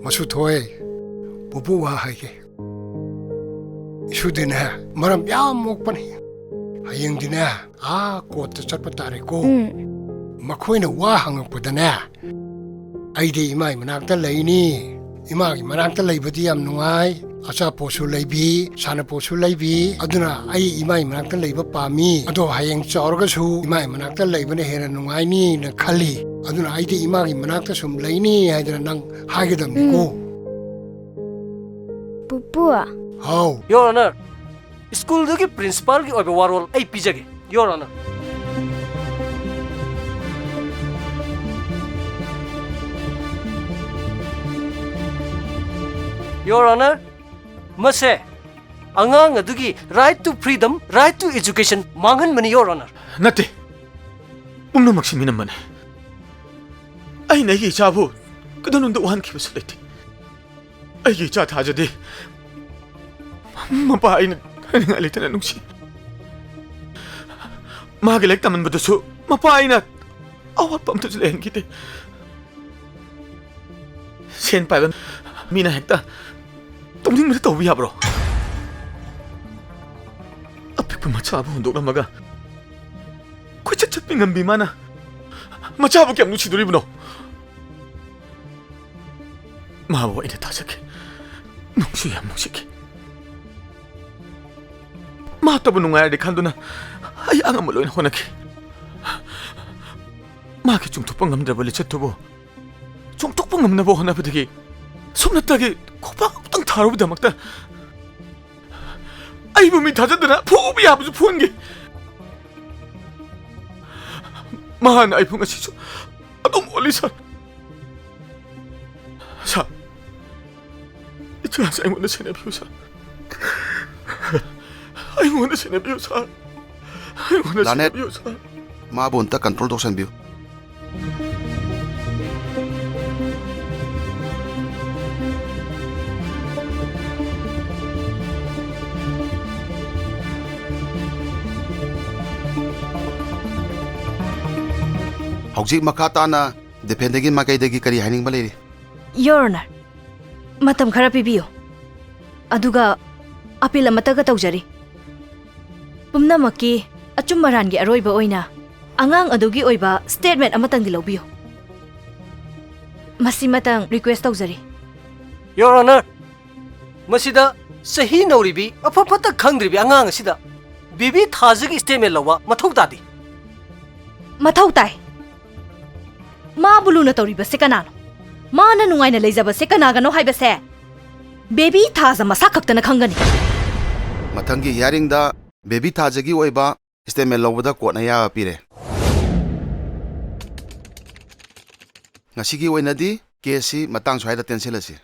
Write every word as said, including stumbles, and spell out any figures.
ꯑꯁꯨ ꯊꯣꯏ, ꯄꯨꯄꯨ ꯋꯥ ꯍꯥꯏꯒꯦ꯫ ꯏꯁꯨꯗꯤꯅꯦ, ꯃꯔꯝ ꯌꯥꯝ ꯃꯣꯛꯄꯅꯤ꯫ ꯍꯌꯦꯡꯗꯤꯅꯦ, ꯑꯥ ꯀꯣꯔꯠꯇ ꯆꯠꯄ ꯇꯥꯔꯦꯀꯣ꯫ ꯎꯝ꯫ ꯃꯈꯣꯏꯅ ꯋꯥ ꯍꯪꯉꯛꯄꯗꯅꯦ, ꯑꯩꯗꯤ ꯏꯃꯥꯒꯤ ꯃꯅꯥꯛꯇ ꯂꯩꯅꯤ꯫ ꯏꯃꯥꯒꯤ ꯃꯅꯥꯛꯇ ꯂꯩꯕꯗꯤ ꯌꯥꯝ ꯅꯨꯡꯉꯥꯏ꯫ ꯑꯆꯥꯄꯣꯠꯁꯨ ꯂꯩꯕꯤ, ꯁꯥꯟꯅꯄꯣꯠꯁꯨ ꯂꯩꯕꯤ꯫ ꯑꯗꯨꯅ ꯑꯩ ꯏꯃꯥꯒꯤ ꯃꯅꯥꯛꯇ ꯂꯩꯕ ꯄꯥꯝꯃꯤ꯫ ꯑꯗꯣ ꯍꯌꯦꯡ ꯆꯥꯎꯔꯒꯁꯨ ꯏꯃꯥꯒꯤ ꯃꯅꯥꯛꯇ ꯂꯩꯕꯅ ꯍꯦꯟꯅ ꯅꯨꯡꯉꯥꯏꯅꯤꯅ ꯈꯜꯂꯤ꯫ ꯑꯗꯨꯅ ꯑꯩꯗꯤ ꯏꯃꯥꯒꯤ ꯃꯅꯥꯛꯇ ꯁꯨꯝ ꯂꯩꯅꯤ ꯍꯥꯏꯗꯅ ꯅꯪ ꯍꯥꯏꯒꯗꯕꯅꯤꯀꯣ꯫ ꯎꯝ꯫ ꯄꯨꯄꯨ꯫ ꯍꯥꯎ꯫ Your Honor, ꯁ꯭ꯀꯨꯜꯗꯨꯒꯤ ꯄ꯭ꯔꯤꯟꯁꯤꯄꯥꯜꯒꯤ ꯑꯣꯏꯕ ꯋꯥꯔꯣꯜ ꯑꯩ ꯄꯤꯖꯒꯦ, Your Honor꯫ Your Honor, ꯃꯁꯦ ꯑꯉꯥꯡ ꯑꯗꯨꯒꯤ right to freedom, right to education ꯃꯥꯡꯍꯟꯕꯅꯤ, Your Honor꯫ ꯅꯠꯇꯦ, ꯄꯨꯝꯅꯃꯛꯁꯤ ꯃꯤꯅꯝꯕꯅꯤ꯫ ꯑꯩꯅ ꯑꯩꯒꯤ ꯏꯆꯥꯕꯨ ꯀꯩꯗꯧꯅꯨꯡꯗ ꯋꯥꯍꯟꯈꯤꯕꯁꯨ ꯂꯩꯇꯦ꯫ ꯑꯩꯒꯤ ꯏꯆꯥ ꯊꯥꯖꯗꯦ꯫ ꯃꯄꯥ ꯑꯩꯅ ꯍꯥꯏꯅꯤꯡꯉꯥꯏ ꯂꯩꯇꯅ ꯅꯨꯡꯁꯤ꯫ ꯃꯥꯒꯤ ꯂꯥꯏꯔꯤꯛ ꯇꯝꯍꯟꯕꯗꯁꯨ ꯃꯄꯥ ꯑꯩꯅ ꯑꯋꯥꯠꯄ ꯑꯝꯇꯁꯨ ꯂꯩꯍꯟꯈꯤꯗꯦ꯫ ꯁꯦꯟ ꯄꯥꯏꯕ ꯃꯤꯅ ꯍꯦꯛꯇ ꯇꯧꯅꯤꯡꯕꯗ ꯇꯧꯕ ꯌꯥꯕ꯭ꯔꯣ? ꯑꯄꯤꯛꯄ ꯃꯆꯥ ꯑꯃ ꯍꯨꯟꯗꯣꯛꯂꯝꯃꯒ ꯀꯣꯏꯆꯠ ꯆꯠꯄꯤ ꯉꯝꯕꯤ ꯃꯥꯅ ꯃꯆꯥꯕꯨ ꯀꯌꯥꯝ ꯅꯨꯡꯁꯤꯗꯣꯔꯤꯕꯅꯣ? ꯃꯥꯕꯨ ꯑꯩꯅ ꯊꯥꯖꯈꯤ꯫ ꯅꯨꯡꯁꯨ ꯌꯥꯝ ꯅꯨꯡꯁꯤꯈꯤ꯫ ꯃꯥꯇꯕꯨ ꯅꯨꯡꯉꯥꯏꯔꯗꯤ ꯈꯟꯗꯨꯅ ꯑꯩ ꯑꯉꯝꯕ ꯂꯣꯏꯅ ꯍꯣꯠꯅꯈꯤ꯫ ꯃꯥꯒꯤ ꯆꯨꯝꯊꯣꯛꯄ ꯉꯝꯗ꯭ꯔꯕ ꯂꯤꯆꯠꯇꯨꯕꯨ ꯆꯨꯝꯊꯣꯛꯄ ꯉꯝꯅꯕ ꯍꯣꯠꯅꯕꯗꯒꯤ ꯁꯨꯞꯅꯇꯒꯤ ꯈꯣꯡꯄꯥꯛ ꯑꯃꯨꯛꯇꯪ ꯊꯥꯔꯨꯕꯗꯃꯛꯇ ꯑꯩꯕꯨ ꯃꯤ ꯊꯥꯖꯗꯅ ꯐꯨꯕ ꯌꯥꯕꯁꯨ ꯐꯨꯍꯟꯈꯤ꯫ ꯃꯍꯥꯛꯅ ꯑꯩꯕꯨ ꯉꯁꯤꯁꯨ ꯑꯗꯨꯝ ꯑꯣꯠꯂꯤ, ꯁꯥꯔ꯫ ꯁꯥꯔ, ꯏꯆꯥꯁꯦ ꯑꯩꯉꯣꯟꯗ ꯁꯦꯟꯅꯕꯤꯌꯨ, ꯁꯥꯔ꯫ ꯑꯩꯉꯣꯟꯗ ꯁꯦꯟꯅꯕꯤꯌꯨ, ꯁꯥꯔ꯫ ꯑꯩꯉꯣꯟꯗ ꯂꯥꯅꯦꯠ, ꯁꯦꯟꯅꯕꯤꯌꯨ, ꯁꯥꯔ꯫ ꯃꯥꯕꯨ ꯑꯝꯇ ꯀꯟꯇ꯭ꯔꯣꯜ ꯇꯧꯁꯟꯕꯤꯌꯨ꯫ ꯍꯧꯖꯤꯛ ꯃꯈꯥ ꯇꯥꯅ ꯗꯤꯐꯦꯟꯗꯔꯒꯤ ꯃꯥꯏꯀꯩꯗꯒꯤ ꯀꯔꯤ ꯍꯥꯏꯅꯤꯡꯕ ꯂꯩꯔꯤ? Your Honor, ꯃꯇꯝ ꯈꯔ ꯄꯤꯕꯤꯌꯨ, ꯑꯗꯨꯒ ꯑꯄꯤꯜ ꯑꯃꯠꯇꯒ ꯇꯧꯖꯔꯤ꯫ ꯄꯨꯝꯅꯃꯛꯀꯤ ꯑꯆꯨꯝ ꯑꯔꯥꯟꯒꯤ ꯑꯔꯣꯏꯕ ꯑꯣꯏꯅ ꯑꯉꯥꯡ ꯑꯗꯨꯒꯤ ꯑꯣꯏꯕ ꯁ꯭ꯇꯦꯠꯃꯦꯟ ꯑꯃꯇꯪꯗꯤ ꯂꯧꯕꯤꯌꯨ꯫ ꯃꯁꯤꯃꯇꯪ ꯔꯤꯀ꯭ꯋꯦꯁ ꯇꯧꯖꯔꯤ꯫ Your Honor, ꯃꯁꯤꯗ ꯆꯍꯤ ꯅꯧꯔꯤꯕꯤ, ꯑꯐ ꯐꯠꯇ ꯈꯪꯗ꯭ꯔꯤꯕꯤ ꯑꯉꯥꯡ ꯑꯁꯤꯗ ꯕꯦꯕꯤ ꯊꯥꯖꯒꯤ ꯁ꯭ꯇꯦꯠꯃꯦꯟ ꯂꯧꯕ ꯃꯊꯧ ꯇꯥꯗꯦ꯫ ꯃꯊꯧ ꯇꯥꯏ꯫ ꯃꯥꯕꯨ ꯂꯨꯅ ꯇꯧꯔꯤꯕꯁꯦ ꯀꯅꯥꯅꯣ? ꯃꯥꯅ ꯅꯨꯡꯉꯥꯏꯅ ꯂꯩꯖꯕꯁꯦ ꯀꯅꯥꯒꯅꯣ ꯍꯥꯏꯕꯁꯦ ꯕꯦꯕꯤ ꯊꯥꯖ ꯃꯁꯥ ꯈꯛꯇꯅ ꯈꯪꯒꯅꯤ꯫ ꯃꯊꯪꯒꯤ ꯍꯤꯌꯥꯔꯤꯡꯗ ꯕꯦꯕꯤ ꯊꯥꯖꯒꯤ ꯑꯣꯏꯕ ꯁ꯭ꯇꯦꯠꯃꯦꯟ ꯂꯧꯕꯗ ꯀꯣꯔꯠꯅ ꯑꯌꯥꯕ ꯄꯤꯔꯦ꯫ ꯉꯁꯤꯒꯤ ꯑꯣꯏꯅꯗꯤ ꯀꯦꯁꯁꯤ ꯃꯇꯥꯡ ꯁ꯭ꯋꯥꯏꯗ ꯇꯦꯟꯁꯤꯜꯂꯁꯤ꯫